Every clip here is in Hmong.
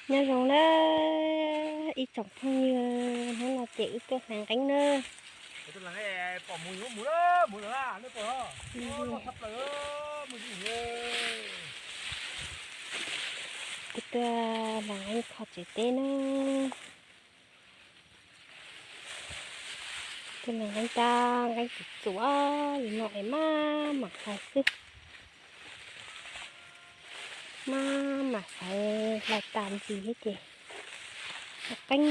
Nyob zoo na ib tsoom phooj ywg, hnub no ces wb tuaj hlais nqeeb na. Wb tuaj hlais nqeeb kho tsev teb na. Tuaj hlais nqeeb tab nqeeb txuas txuas li no es maj mam hlais xwb. Maj mam hlais, hlais tas ntsis thiab ces qeeb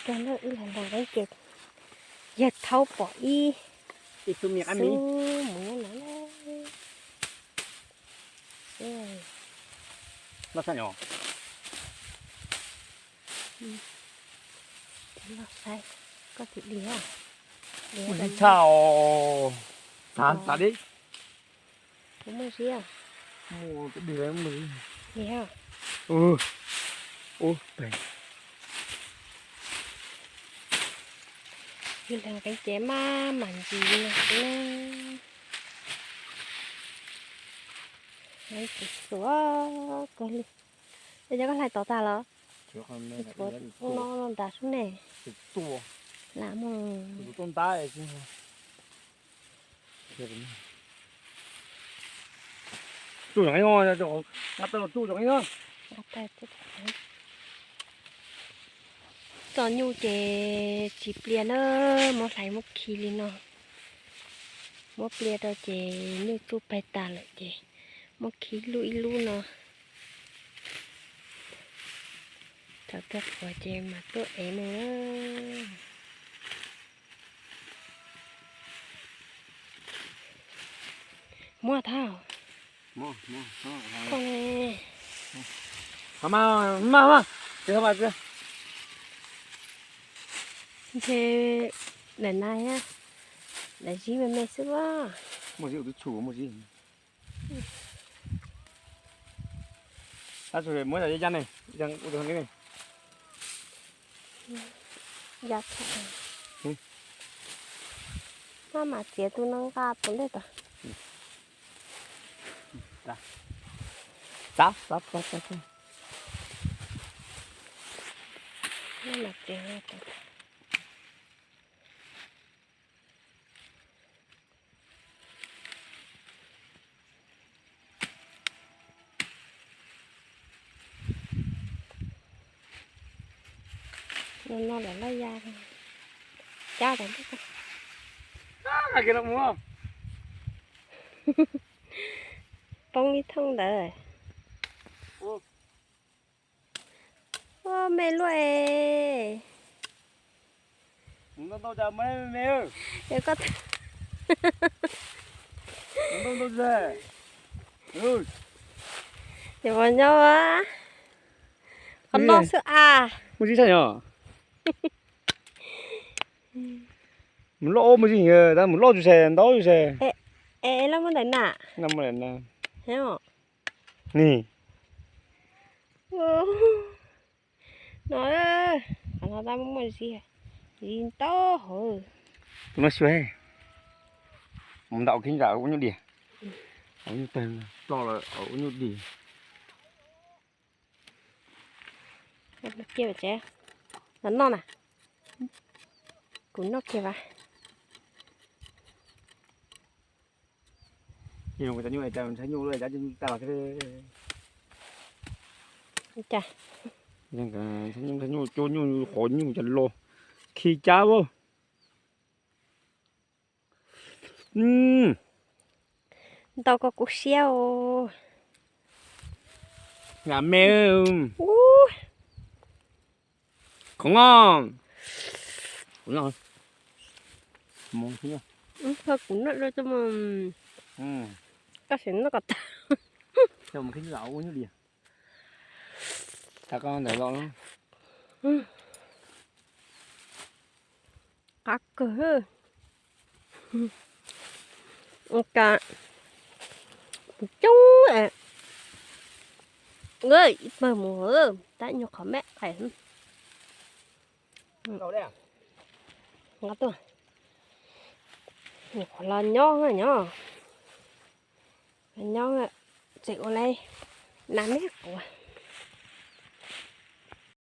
tuag na. Wb hlais nqeeb ces yawg thaub pom ib xub mus nyob no. Loj saib, koj tus di, muaj zib tshaj os. Xav xav dib. Kuv muaj zib. Muaj, ub, pem. Ib leeg qeeb ces maj mam ntsis li no xwb na. Qeeb txuas txuas kawg li. Ua cas koj hlais tod tag los? Tshuav no nrad xwb ne. Lam mus. Tsuj, txoj nyuj ces tsis plia na, muab hlais muab khi li no. Muab plia rau ces nyuj tsuj pais tas lawm ces muab khi ib lub ib lub no. Thaum twg qhuav ces mam tuaj ev mus. Muab thab. Ntshe daim na, daim zib me me xwb as. Muaj zib, tus tshum muaj zib. Muab ya ya ne, ya ne. Maj mam txiav tus no nqa puas ntej tod. Txav, txav, txav, txav. Maj mam txiav. No no lawm laj ya, cab tod. Poob ib thooj ntawd. Ua me luaj es. Ces puas nyob a? Qhov no xwb as. Muaj zib tshaj yog. Mus loj muaj zib, tab mus loj tsis sai, ntau tsis sai. Es loj muab ntawm na. Ni. No, qhov no tab muaj zib, zib ntau hauv. Tus no xyuas, mus ntaus khib nram ua nyuj dias. Ua nyuj tag, tso lawm ua nyuj dias. Cia tsev, los noj na. Kuv noj kiag vas. Cov nyuj cas ntshai nyuj, cas nyuj tag los thiab. Ntshai nyuj, ntshai nyuj, cua nyuj, qhov nyuj cas los khi cab as. Ntau koj kuv siab os. Nram me. Ub. Khoom os. Kuv noj dua tso mas. Koj sim noj kom tag. Ua nyuj dias. Tag koj ntawd los. Qab kawg. Ua cas coob es ib pawg mus tab nyuag qhov meb qais. Nqa tuaj, nyuam qhuav los nyob nyob, los nyob tseem ua li nas meb quav.